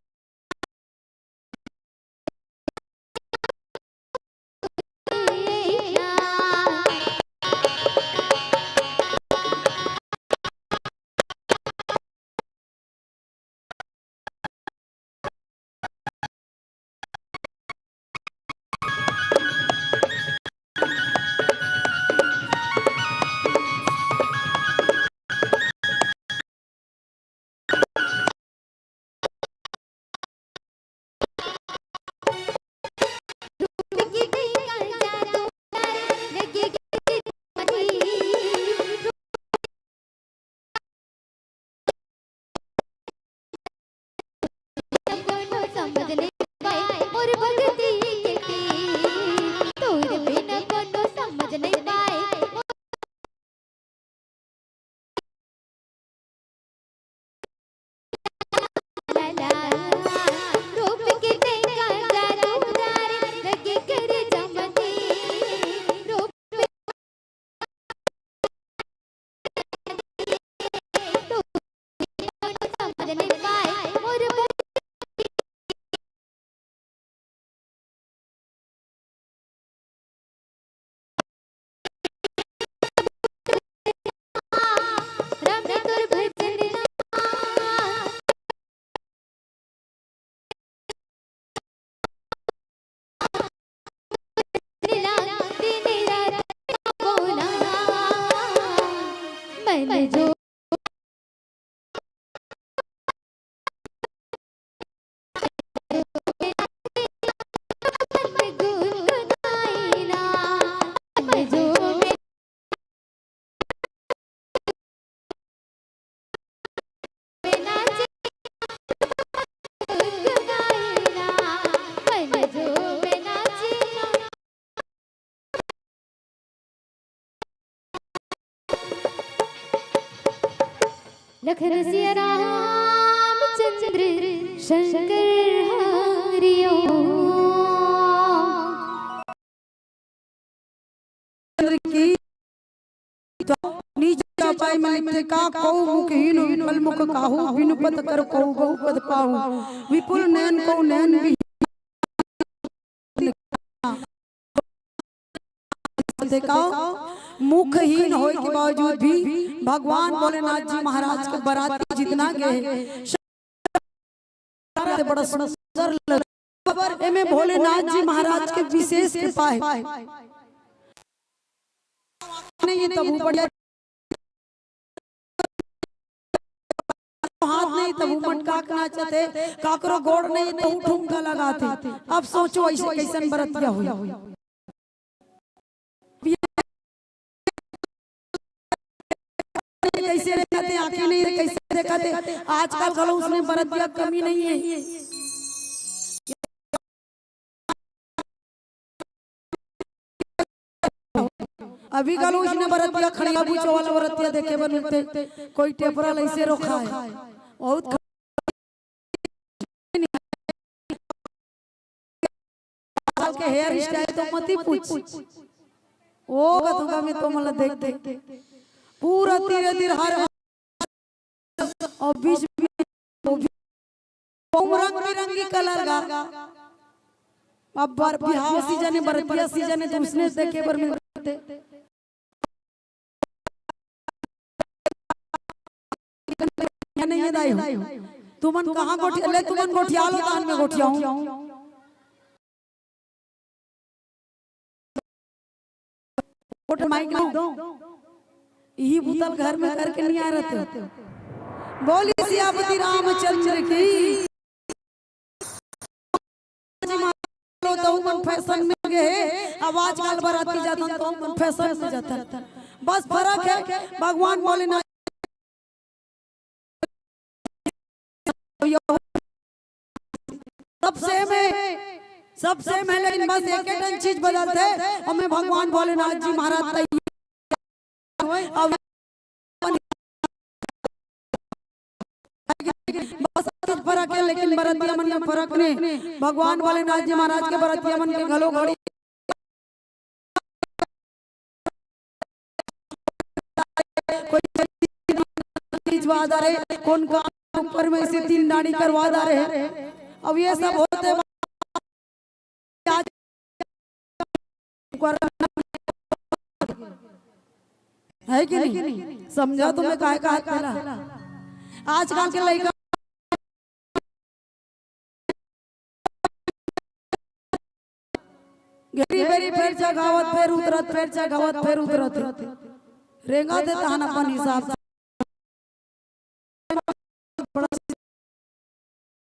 लखन सिया रामचंद्र शंकर हरिओ। चंद्र की तो नीच चौपाई में लिखे का, "कौ मुखहीन विफल मुख काहू, बिनु पथ कर कौ बहु पद पाहू, विपुल नैन कौ नैन विहीन।" देखा, मुखहीन होए के बावजूद भी भगवान भोलेनाथ जी महाराज के बराती जितना गए, से बड़ा सुंदर लग-, पर एमे भोलेनाथ जी महाराज के विशेष कृपा है। नहीं, ये तब बढ़िया हाथ नहीं, तब मटका के नाचत हे, काकरो गोड़ नहीं, तो ठुमका लगात हे। अब सोचो, ऐसे कैसन बरतिया हुई। कैसे देखत हे, आंखें नहीं, कैसे देखत हे। आजकल घलो उसने बरतिया कमी नहीं है। अभी घलो उसने बरतिया खड़िया बुचो वाला बरतिया देखे बर मिलथे, कोई टेपरा लइसे रोखा है। बहुत आजकल के हेयर स्टाइल तो मती पूछ। ओ कथुका में तो मला देख देख पूरा तीरे तीर हर, और बीच में वो भी रंग बिरंगी कलर का। अब बर-, बिहाव सीजन है, बरतिया सीजन है, तो उसने देखे बर मिलथे। नहीं है दाई हो। तुमन कहाँ गोठिया ले, तुमन गोठिया लो, दान में गोठियाऊं। वोट मांग लो। यही भूतल घर में करके नहीं आ रहे थे। बोली सियापति रामचंद्र की। लो तो मन फैशन में गए, अब आजकल बराती जाता तो मन फैशन में जाता। बस फर्क है, भगवान भोलेनाथ सबसे में, सबसे में, लेकिन बस एक ठन चीज बदलथे, हमें भगवान भोलेनाथ जी महाराज तैयार। अब बस फर्क है, लेकिन बरतिया मन में फर्क नहीं। भगवान भोलेनाथ जी महाराज के बरतिया मन के घलो घड़ी कोई चीज वादा रहे, कौन काम ऊपर में से तीन डांडी करवा दा रहे। अब ये सब होते है कि नहीं? समझा तुम्हें काय का तेरा? आजकल के लड़का घेरी बेरी फेर चघावत, फेर उतरत, फेर चघावत, फेर उतरत। रेंगा दे तहन अपन हिसाब से।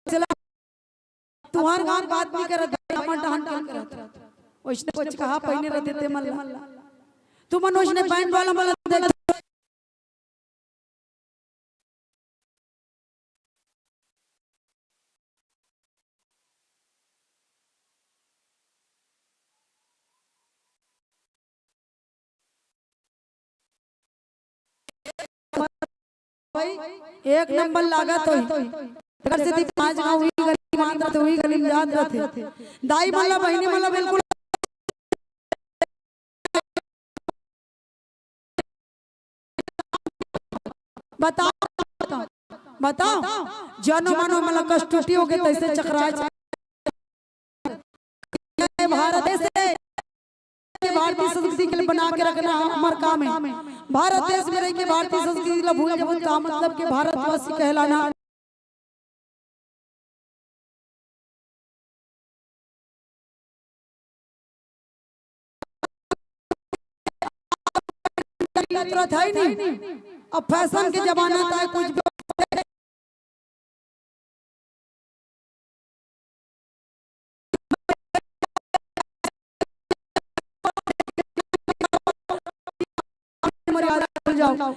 चला, तुहार गान बात नहीं करत, हमर डहान काम करत। ओइसने कुछ कहा पहिने रहते ते मन ला। तुमन ओइसने पैंट वाला मन ला देख। भाई, एक नंबर लागत होही। एकर सेती पांच गांव उही गली में आत रथे, उही गली में जात रथे। दाई मन ला, बहिनी मन ला बिल्कुल बताओ, बताओ, बताओ। जनो मनो मन ला कष्ट टूटी होगे, तैसे चकराए। ये भारत देश है, ये भारतीय संस्कृति के लिए बना के रखना हमार काम है। भारत देश में रह के भारतीय संस्कृति ला भूल जाबो, का मतलब के भारतवासी कहलाना। तुरंत है नहीं। अब फैशन के जमाना था, कुछ भी मर्यादा भूल जाओ।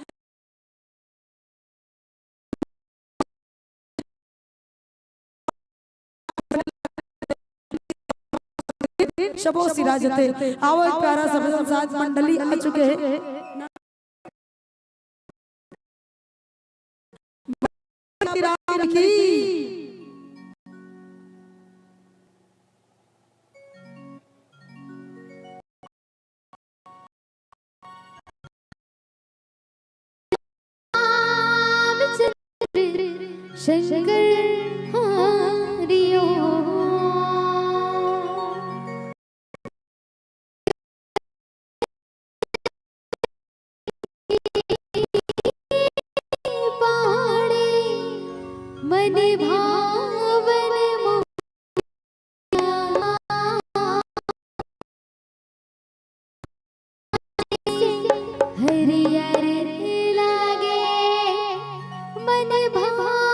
सबो सिराजते। आओ, एक प्यारा सा भजन, सात मंडली आ चुके हैं। राम की। रामचंद्र शंकर हरिओ। पहाड़े मन भावन मोहिया। हरियर लागे मन भावन।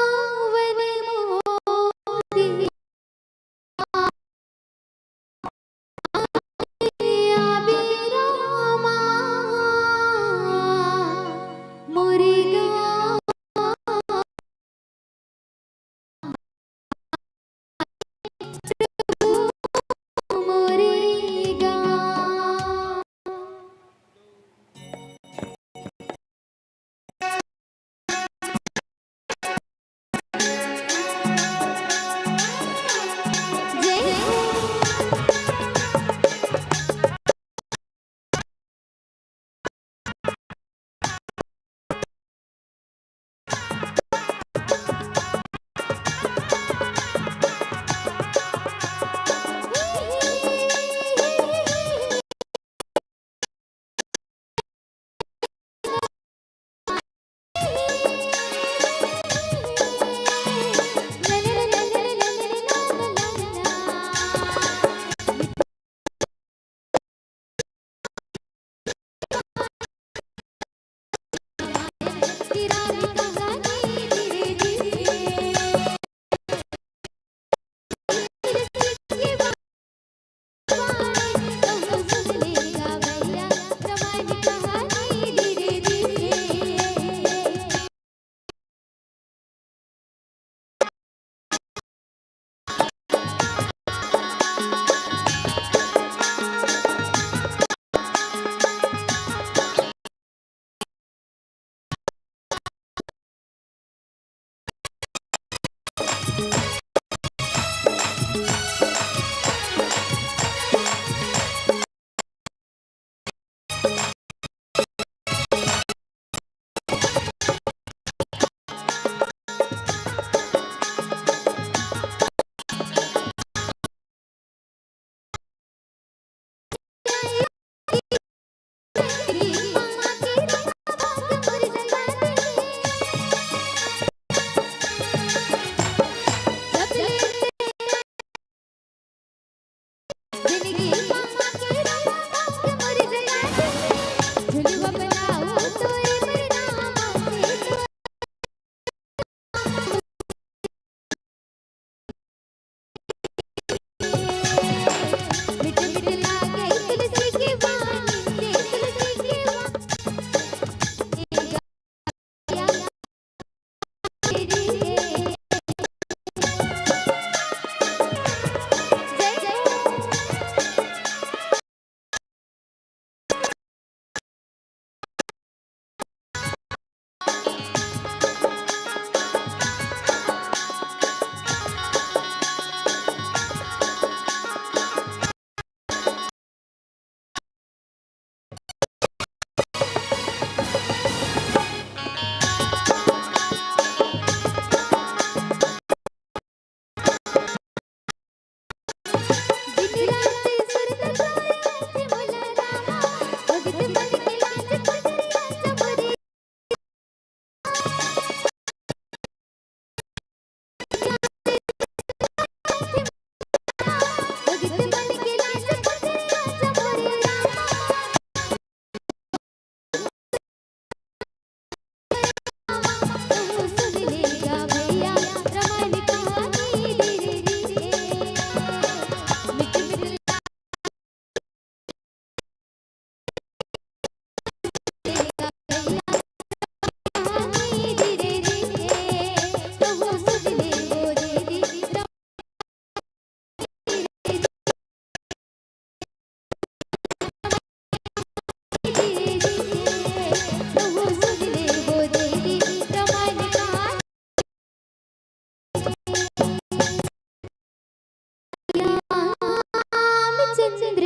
रामचंद्र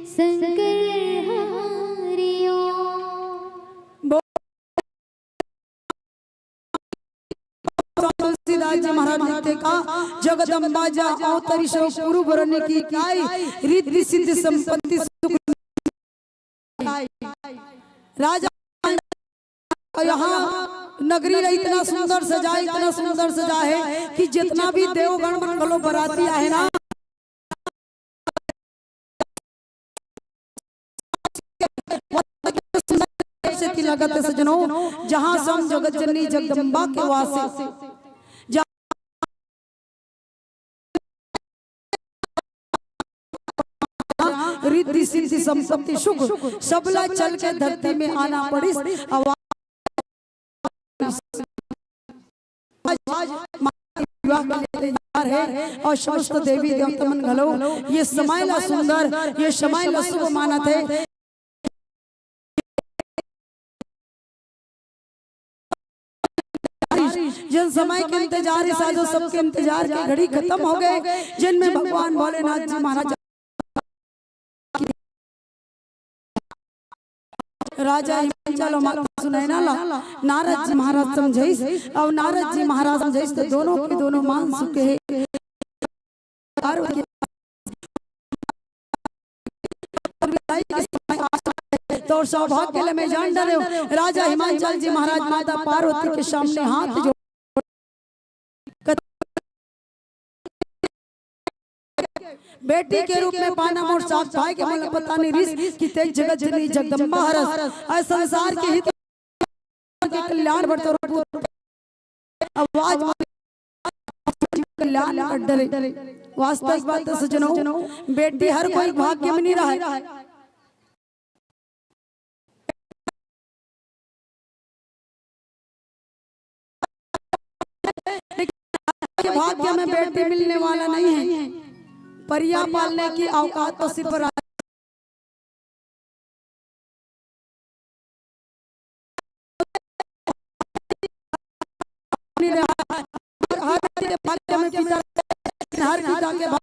शंकर हरिओम। तुलसीदास जी महाराज लिखथे का, जगदम्बा जा अवतरी सो पूर्व बरन की काई, रिद्धि सिद्धि संपत्ति सुख। राजा, यहाँ नगरी ला इतना सुंदर सजा, इतना सुंदर सजा है कि जितना भी देवगण मन घलो बराती आहे ना, से की लगत है सजनो, जहाँ सम जगत जननी जगदम्बा के वासे, जहाँ रिद्धि सिद्धि संपत्ति सुख, सबला चल के धरती में आना पड़िस। आवाज आज माता विवाह के लिए तैयार है और समस्त देवी देवता मन घलो ये समय ला सुंदर, ये समय ला शुभ मानत है। जिन समय के इंतजार है साजो, सबके इंतजार के घड़ी खतम हो गए, जिनमें भगवान भोलेनाथ जी महाराज राजा हिमांचल अउ माता सुनैना ला नारद जी महाराज समझाइस, अउ नारद जी महाराज समझाइस त दोनों के दोनों मान चुके हैं। पार्वती के समय आ, तो सौभाग्य ले मैं जान डरे हूँ। राजा हिमांचल जी महाराज माता पार्वती के सामने हाथ जोड़ बेटी के रूप में पाना मोर साथ भाई के मन पता नहीं रिस कि तेज जगत जननी जगदम्बा हरस। अउ संसार के हित के कल्याण बर तोर आवाज कल्याण कर डरे। वास्तविक बात है सजनो, बेटी हर कोई भाग्य में नहीं रहे। के भाग्य में बेटी मिलने वाला नहीं है। परिया पालने की औकात तो सिर्फ राजा हर व्यक्ति के भाग्य में लेकिन हर पिता के भाव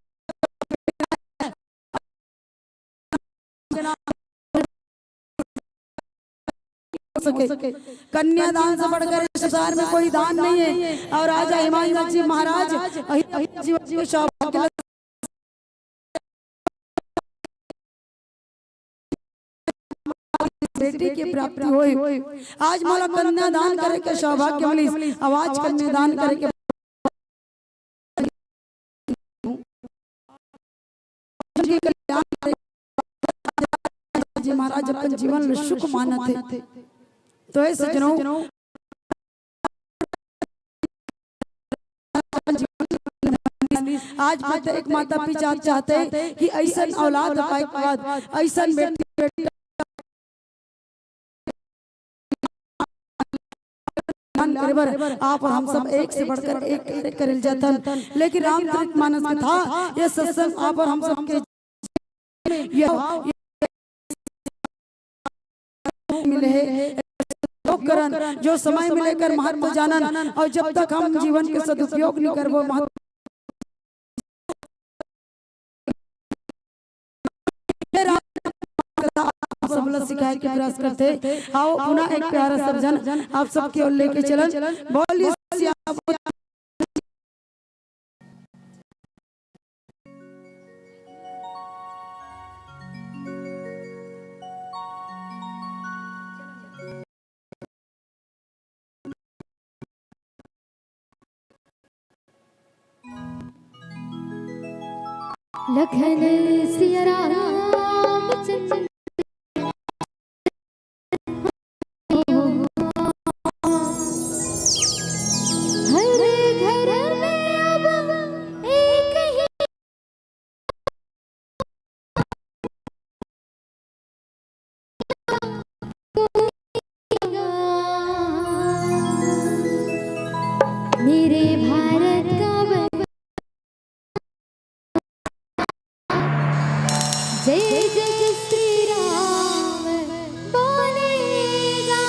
सके। कन्यादान से बढ़कर इस संसार में कोई दान नहीं है। और राजा हिमांशु जी महाराज अहिल्या जीवन के सौभाग्य बेटी के प्राप्ति होय। आज मोला कन्यादान करे के सौभाग्य मिलिस। अब आज कन्यादान करे के जी महाराज अपन जीवन ल सुख मानत हे। तो हे सज्जनों, आज प्रत्येक माता पिता चाहते हैं कि ऐसन औलाद पाए के बाद ऐसन बेटी, बेटी दान करे बर आप और हम सब एक से बढ़कर एक कार्य करल जाथन। लेकिन रामचरित मानस के था ये सत्संग आप और हम सबके यह मिले हे। जो करन, जो समय मिले कर महत्व जानन, और जब तक हम जीवन के सदुपयोग नहीं करबो, महत्व आप सब ला सिखाए के प्रयास करते। आओ पुनः एक प्यारा सा भजन आप सबके ओर लेके चलन। बोलिए सियावर लखन सिया राम चंद्र। हर घर में अब एक ही मेरे भारत का बन- जय जय श्री राम बोलेगा।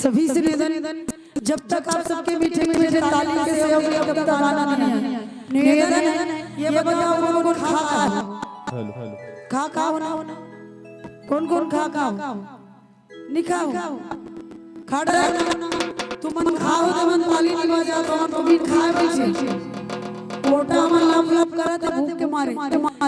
सभी से निवेदन, जब तक आप सबके मीठे मीठे ताली के सहयोग नहीं, तब तक आनंद नहीं है। निवेदन है, ये बताओ, कौन कौन खा खा हो? खा खा हो ना? कौन कौन खा खा हो? नहीं खाओ? खा डरा ना? तुमन खाओ, तुमन ताली नहीं बजाओ, तुमन तो बिन खाए बैठे। कोटा में लप लप करत है भूख के मारे।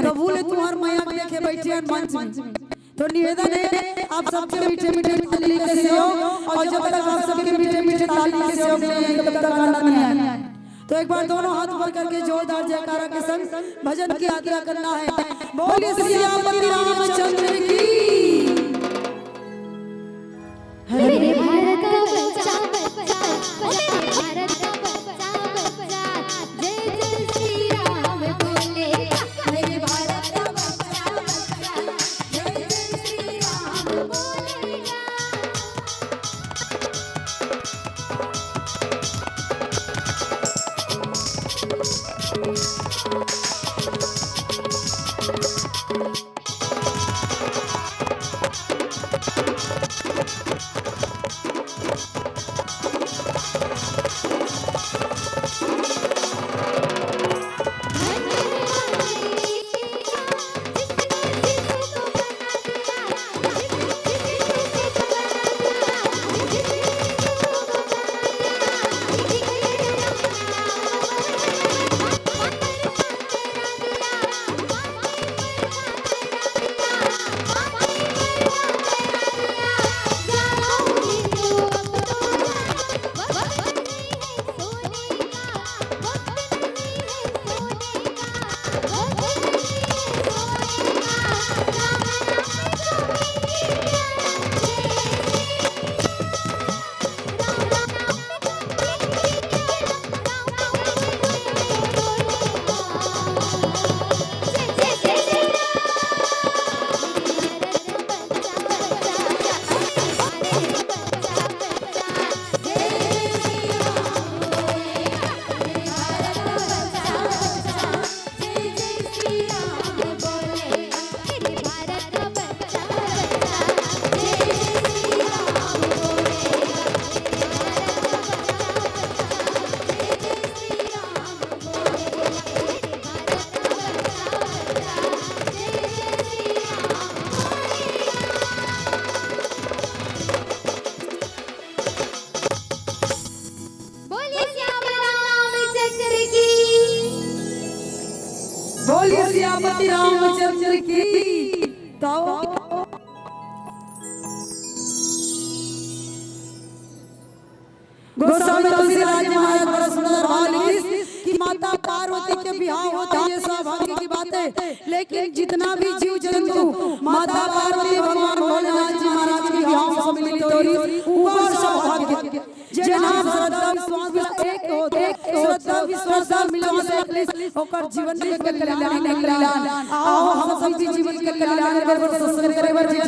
तब बोले तुम्हार मया देखे बैठे हैं मंच में। तो निवेदन है आप सबसे मीठे मीठे ताली के सहयोग, और जब तक आप सबके मीठे मीठे ताली के सहयोग नहीं है, तब तक आनंद नहीं आए। तो एक बार दोनों हाथ ऊपर करके जोरदार जयकारा के संग भजन की यात्रा करना है। बोलिए सियापति रामचंद्र की। हरे भारत का बच्चा, बच्चा, ओ मेरे भारत का बच्चा, बच्चा, जय जय श्री राम बोले। हरे भारत का बच्चा, बच्चा, जय जय श्री राम बोले। बोलिए सियावर रामचंद्र की। बोलिए सियापति रामचंद्र की। तो गोस्वामी तुलसीदास जी महाराज बड़ा सुंदर भाव लिखिस कि माता पार्वती के बिहाव होथे, ये सौभाग्य की बात है। लेकिन जितना भी जीव जंतु माता पार्वती भगवान भोलेनाथ जी महाराज के बिहाव में सम्मिलित होइस, वो सौभाग्य। जे नाम श्रद्धा विश्वास एक होथे, श्रद्धा विश्वास मिलवा से ओकर जीवन के कल्याण ही कल्याण। आओ हम सब भी जीवन के कल्याण बर सत्संग करे बर जी।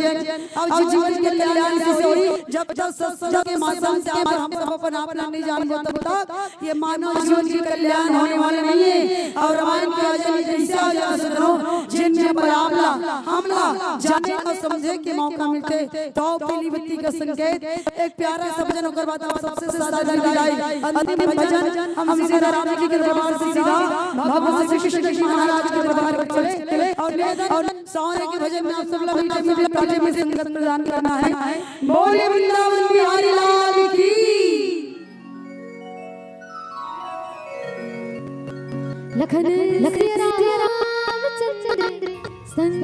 अब जीवन के कल्याण से होई जब जब सत्संग के माध्यम से अगर हम सब अपन आप ला नहीं जानबो तब तक ये मानव जीवन के कल्याण होने वाला नहीं है। और रामायण के आज ये कैसे आ जा सकते हो, जिनमें पर आप ला, हम ला जाने और समझे के मौका मिलथे। तो पीली बत्ती का संकेत, एक प्यारा सा भजन, ओकर बाद आप सबसे सादर विदाई। अंतिम भजन हम सीधा राम जी के दरबार से सीधा भगवान श्री कृष्ण जी महाराज के दरबार पर चले और निवेदन और सावरे के भजन में आप सब लोग मीठे मीठे ताली में संगत प्रदान करना है। बोले वृंदावन बिहारी लाल की। लखन लखन सिया रामचंद्र संग